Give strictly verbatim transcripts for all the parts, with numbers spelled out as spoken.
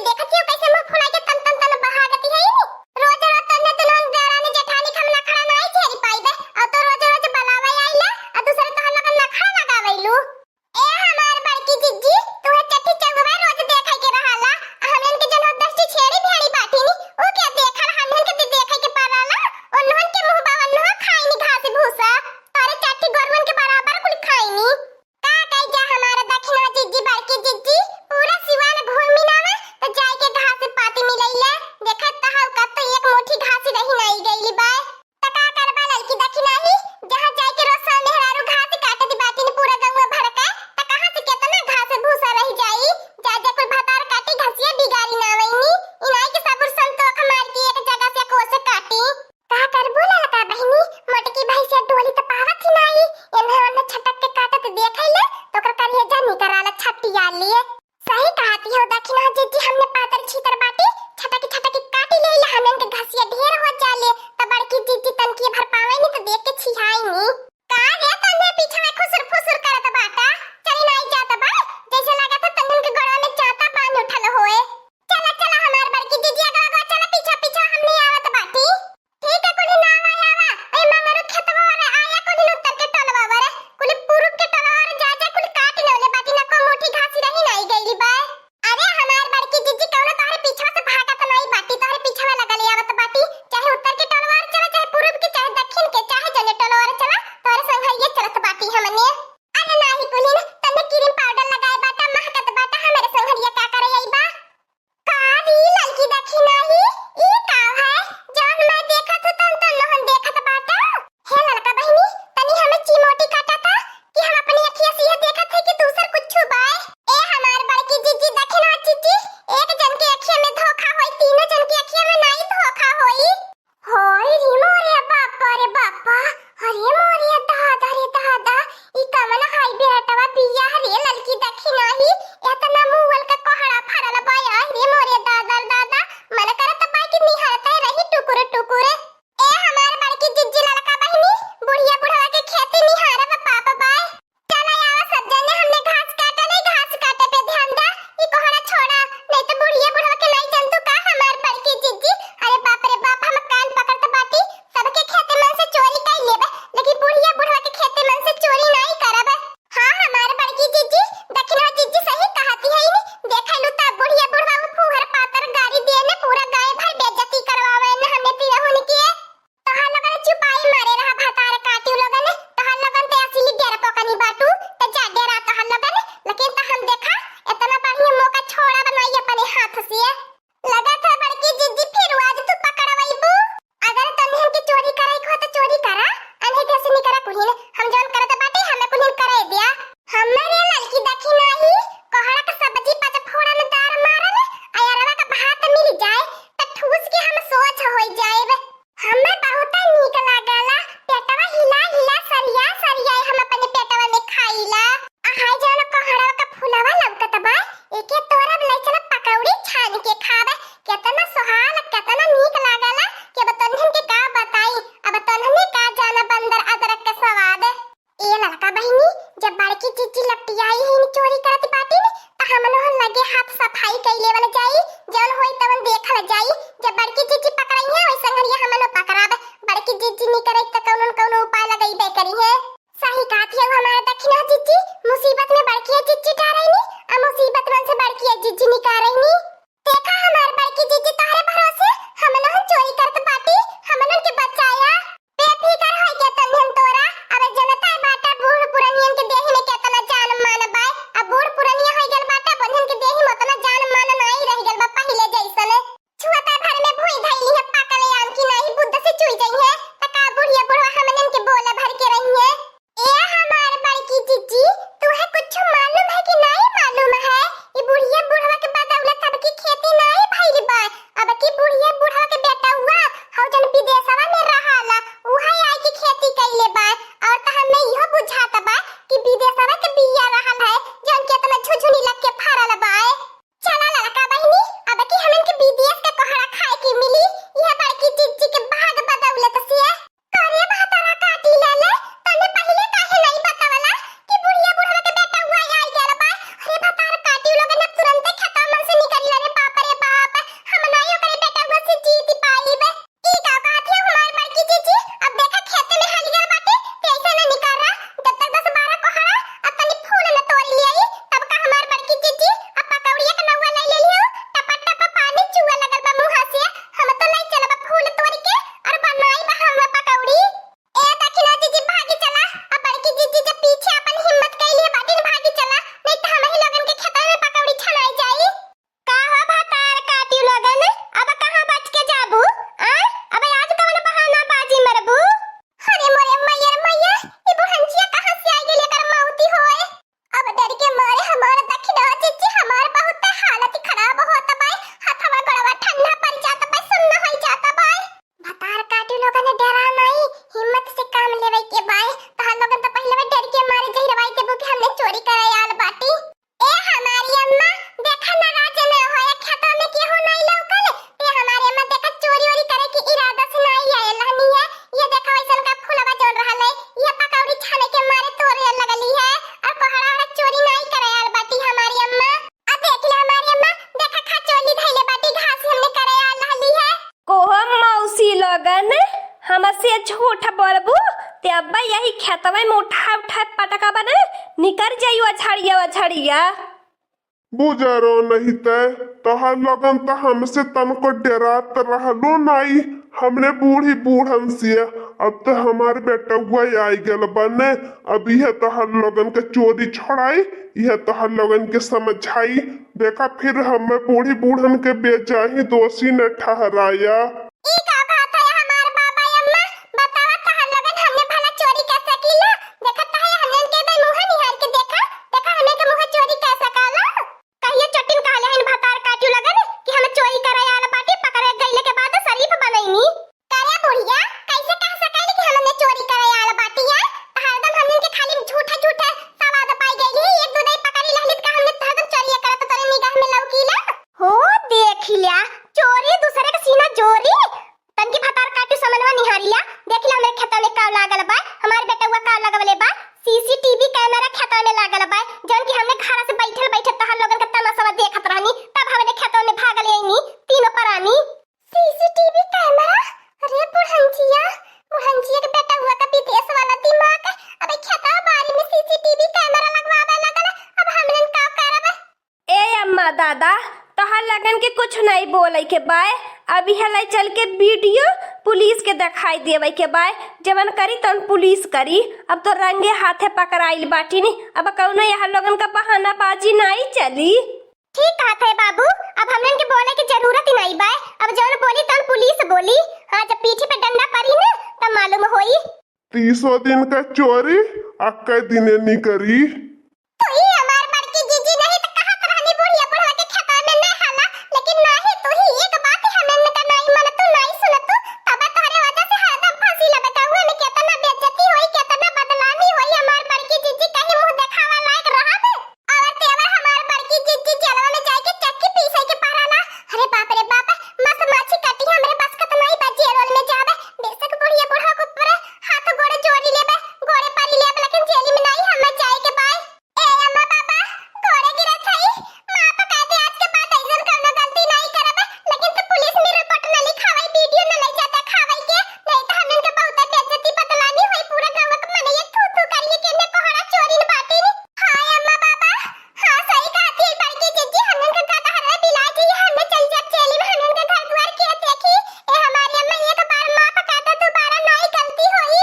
देखत हियो कैसे मुंह फुला के तन तन तन बहागती है। रोज रोज तन्ने तुनन देवरानी जेठानी के हम नखड़ा नाई झेरी पाइबे। और तो रोज रोज बलावे आइला, और दूसरे तोहर लोगन नखड़ा लगावेलू। ए हमार बड़की जिज्जी, तुहे चट्टी चौगवा रोज देखे के रहाला। आ हमन के जन दस ठी छेड़ी भेड़ी बाटी नी, ऊ के देखल हमन के दे-, देखे के पड़ाला। उन्हन के मुंह बा, उन्हन खाइनी घास भूसा। तोरे चट्टी गोरुअन के बराबर कुल खाइनी। का कही जा हमार दखिना जिज्जी, बड़की जिज्जी, पूरा सिवान घूमी ना में, तो जाए के घास पाती मिलैला। देखत तहाउ कब तो एक मुट्ठी घास रही नाई गइली बा। त का करबा ललकी दखिना ही, जहाँ जाए के रोज सौ मेहरारू घास काटत बाटिन पूरा गौवा भर के, त कहाँ से केतना घास भूसा रह जाई? जा जा कुल भतार काटी घसिया बिगाड़ी ना वैनी, इनाई के सबुर संतोख मार के एक जगह से कोस काटी। का करबू ललका बहिनी, मोटकी भैंसिया डोली त पावत ही नाई, एन्हे ओन्हे छटक के काटत देखैले, त ओकर करिया जानी कराला छटिया लिए। सही कहती हो दखिना जिज्जी, हमने पातर छीतर बाटी, छटकी छटकी काटी लेइला, हमन के घसिया ढेर हो जाले, त बड़की जिज्जी तनकी भर पावे नी त देख के छिहाई नी। का रे तन्ने पीछे में खुसुर फुसुर करत बाटा, चली नाई जात बा, जैसे लागत है तन्ने के गोड़वा में चांटा बांध उठल होए। चला चला हमार बड़की जिज्जी, आगा आगा चला, पीछा पीछा हमने आवत बाटी। ठीक है, कुली नावा आवा, ए मंगरू खेतवा वाले आया, कुली उत्तर के टोलवा वाले, कुली पूरब के टोलवा वाले जा जा, कुली काट लेले बाटी, ना को मोटी घासी रही नाई गइली बा। अरे हमार बड़की जिज्जी, कौनो तोहरे पीछवा से भागत नाई बाटी, तोहरे पीछवा लगल आवत बाटी, चाहे उत्तर के टोलवा वाले चला, चाहे पूरब के, चाहे दक्षिण के, चाहे जने टोलवा वाले चला, तोहरे संघरिया चलत बाटी हमने। अरे नाही कुली ना, तन्ने क्रीम पाउडर लगाए बाटा, महकत बाटा, हमरे संघरिया का करे आई बा? का री ललकी दखिना ही, ई का है? जौन मैं देखत हूँ तौन तौन लोहन देखत बाटा। हे ललका बहिनी, तनी हमें चिमोटी काटा था कि हम अपनी अखिया से यह देखत है कि दूसर कुछ बाय। ए हमार बड़की जिज्जी दखिना जिज्जी, एक जन के अखिया में धोखा होई, तीनों जन के अखिया में नाई धोखा होई। हाय रे मोरे बापा रे बापा, अरे मोरे दादा रे दादा, ई कवन हाई बेटवा बिया रे ललकी दखिना ही, एतना मुअल के कोहड़ा फरल बा, आय रे मोरे दादा रे दादा, मन करत बा कि निहारते रही टुकुर टुकुर। ए हमार बड़की जिज्जी ललका बहिनी, बुढ़िया बुढ़वा के खेती निहारब पाप बाय। चला आवा सब जने, हमने घास काटे नहीं, घास काटे पे ध्यान दा। ई कोहड़ा छोड़ा, नहीं तो बुढ़िया बुढ़वा के नहीं जनतू का हमार बड़की जिज्जी। अरे बाप रे बाप, हम कान पकड़त बाटी, सबके खेते मन से चोरी कर लेबे, लेकिन बुढ़िया बुढ़वा के खेते मन से चोरी नहीं करब। हाँ हमार बड़की जिज्जी, दखिना जिज्जी सही कहती है नी। देख लू ता बुढ़िया बुढ़वा वो फूहर पातर गारी दिए ने पूरा गाय भर बेइज्जती करवावे ने हमने तिरहुन के। तोहार लोगन चुपाई मारे रहा भतार काटियो लोगन, तोहार लोगन ते असली डेर पकनी बाटू, त जा डेरा तोहार लोगन, लेकिन त हम देखा एतना बढ़िया मौका छोड़ा बनाई अपने हाथ से। लगत है बड़की जिज्जी फिर आज तू पकड़वैबू। अगर तन्ने हमके चोरी करे को त चोरी करा, अनहे घर से निकरा कुहिन, हम जौन करत बाटे हमें कुहिन करे दिया। हमरे ललकी दखिना ही, कोहड़ा के सब्जी पचफोरन दार मारल, अयरवा के भात मिल जाए, त ठूस के हम सोझ होई जाएब। हमें बहुत नीक लागेला, पेटवा हिला हिला सरिया सरिया हम अपने पेटवा में खाईला। आ हाय जौन कोहड़ा के फुलवा लौकत बा, एके तोरब ले चल पकौड़ी छान के खाब। केतना सोहाल, केतना नीक लागेला कि अब तोन्हन के का बताई, अब तोन्हने का जाना बंदर अदरक के स्वाद। ए ललका बहिनी, जब बड़की जिज्जी लपटियाई ही चोरी करत बाटी न, त हमनो लगे हाथ सफाई कई लेवल जाई, जौन होई तवन देखल जाई। जब बड़की जिज्जी पकड़ई है, वही संघरिया हमनो पकड़ाब। बड़की जिज्जी निकरे त कौनो न कौनो उपाय लगईबे करी है। सही कहत है हमार दखिना जिज्जी, मुसीबत में बड़की जिज्जी डारई नी, आ मुसीबत मन से बड़की जिज्जी निकारई नी। देखा हमार बड़की जिज्जी तोहरे भरोसे, हमनहन चोरी करत बाटी, हमनन के बचाया। बेफिकर होई के तन्हन तोरा, अबे जनता बाटा बूढ़ पुरनियन के देही में केतना जान मान बाय, अब बूढ़ पुरनिया होई गल बाटा, बन्हन के देही में ओतना जान मान नाई रह गल बा पहिले जैसन। छुअता भर से झूठ बोलबू, ते अब्बा यही खेतवे में उठा उठा पटका बने, निकर जाई ओ झड़िया, ओ झड़िया। बुजरो नहीं ते, तोहर लोगन त हमसे तनको डेरात रहलो नाई, हमने बूढ़ी बूढ़न से। अब त हमार बेटउआ आई गल बने, अब इहे तोहर लोगन के चोरी छोड़ाई, इहे तोहर लोगन के समझाई। देखा फिर हमें बूढ़ी बूढ़न के बेजाही दोषी न ठहराया। ई का बात है हमार बाबा अम्मा? बतावा तोहर लोगन हमने भला चोरी कर सकीला? देखा तहे हमने के दे मुँह निहार के देखा, देखा हमने के मुँह चोरी कर सकाला? कहिए चोटिन कहले हन भतार काटियो लगन कि हम चोरी करे आल बाटी, पकड़े गईले के बाद शरीफ बनैनी। करे बुढ़िया, कैसे कह सकेली कि हमने चोरी करे आल बाटी है? त हरदम हमने के खाली झूठे झूठे सवाद पाई गईली। एक दो दई पकड़ी लहली त का हमने हरदम चोरिया करत तोरे निगाह में लौकीला? हो देख लिया, चोरी दूसरे के सीना जोरी। तनकी भतार काटू समनवा निहारिला, देखिला हमरे खेतवा में काव लागल बा, हमार बेटउआ काव लगवले बा, सीसीटीवी कैमरा खेतवा में लागल बा, जौन कि हमने घर से बैठल बैठल तोहर लोगन के तमाशा देखत रहनी, तब हमने खेतवा में भागल आईनी तीनों परानी। सीसीटीवी कैमरा? अरे बुढ़ंचिया, बुढ़ंचिया के बेटउआ का विदेश वाला दिमाग, अबे खेतवा बारी में सीसीटीवी कैमरा लगवावे लगल, अब हमने का करब? ए अम्मा दादा, तोहर लगन के कुछ नहीं बोले के बाय। अब यह लाई चल के वीडियो पुलिस के दिखाई देवे के बाय। जवन करी तवन पुलिस करी। अब तो रंगे हाथे पकड़ाइल बाटी नी, अब कौनो यह लोगन का बहानाबाजी नहीं चली। ठीक कहत है बाबू, अब हमन के बोले के जरूरत ही नहीं बाय। अब जवन बोली तवन पुलिस बोली। हाँ, जब पीठी पे डंडा पड़ी ना, तब मालूम होई। तीसो दिन का चोरी अक्के दिने निकरी। तू ही हमार बड़की जीजी नहीं त कहत रहनी बुढ़िया बुढ़वा के खेतवा में न हाला, लेकिन नाही तू ही एक बात हमन का नाही मनतू, नाही सुनतू, तब तोहरे वजह से हरदम फांसी लबे। गाँव में केतना बेइज्जती होई, केतना बदनामी होई, हमार बड़की जीजी कहीं मुँह देखावा लायक रहब। और तेवर हमार बड़की जीजी जेलवा में जाके चक्की पीसे के पड़ाला। अरे बाप रे बाप, मस माछी काटी हमरे बस का त नाही बा जेल वेल में जावे। बेशक बुढ़िया बुढ़वा के ऊपर हाथ गोड़े जोड़ी लेबे, गोड़े पड़ी लेबे, लेकिन जेल में नाही हमें जाए के बाय। ए अम्मा बाबा, गोड़े गिरत हई, माफ कर दे, आज के बाद ऐसन कौनो गलती नाही करबे, लेकिन तू पुलिस में रिपोर्ट न लिखावई, वीडियो न ले जा देखावई के, नहीं तो हमन के बहुते बेइज्जती बदनामी होई, पूरा गाँव के मनई थू थू करिए कि एने कोहड़ा चोरिन बाटिन। हाय अम्मा बाबा, हाँ, सही कहत ही बड़की जीजी, हमन के गदहरवा बिला जी, हमने चल जाब जेल में, हमन के घर दुआर के देखी। ए हमारी अम्मा, एक बार माफ कर दे, दोबारा नाई गलती होई।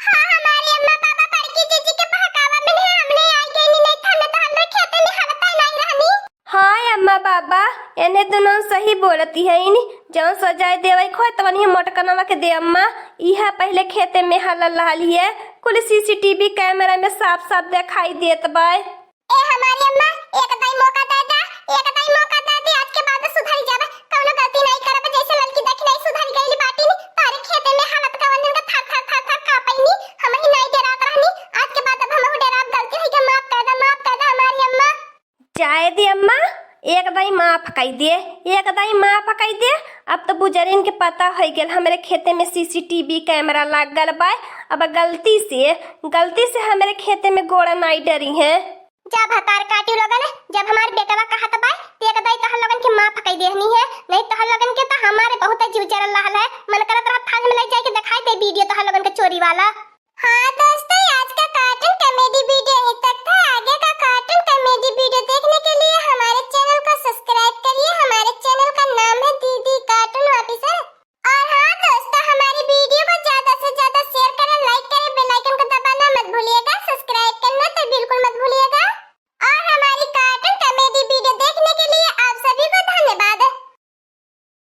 हाँ, हमारी अम्मा बाबा बड़की जीजी के बहकावा में है, हमने आई गई नहीं, नहीं तो हमने तो हमरे खेते में हलता नहीं रहनी। हाँ अम्मा बाबा, एने दुनों सही बोलती है इन, जौन सजाए देवे खोए तवन ही मोटकनवा के दे अम्मा, इहा पहले खेते में हलल रहली है, कुल सीसीटीवी कैमरा में साफ साफ दिखाई देत बाय। ए हमारी अम्मा, एक दाई मौका दे दे, एक दाई मौका दे दे, आज के बाद सुधर जाबे, कौनो गलती नहीं करब, जैसे ललकी देखी नहीं सुधर गईली बाटिन, तारे खेते में हालत का वंदन का थर थर थर थर कांपैनी, हम ही नहीं डरात रहनी, आज के बाद अब हम डेराब, गलती हुई के माफ कर दे, माफ कर दे हमारी अम्मा। जाए दे अम्मा, एक दाई माफ कई दे, एक दाई माफ कई दे। अब तो बुजरिन के पता हो गेल हमरे खेते में सीसीटीवी कैमरा लागल बा। अब गलती से, गलती से हमरे खेते में गोड़ा नाई डरी हैं। जा भतार काटी लोगन, जब हमार बेटवा कहत बा, तो एक दाई तोहर लोगन के माफ कई देहनी है, नहीं तोहर लोगन के तो हमारे बहुत जीव जरल रहल है। मन करत रहा थाने में ले जाके दिखाई दे वीडियो तोहर लोगन के चोरी वाला। हाँ दोस्तों, आज का कार्टून कॉमेडी वीडियो यहीं तक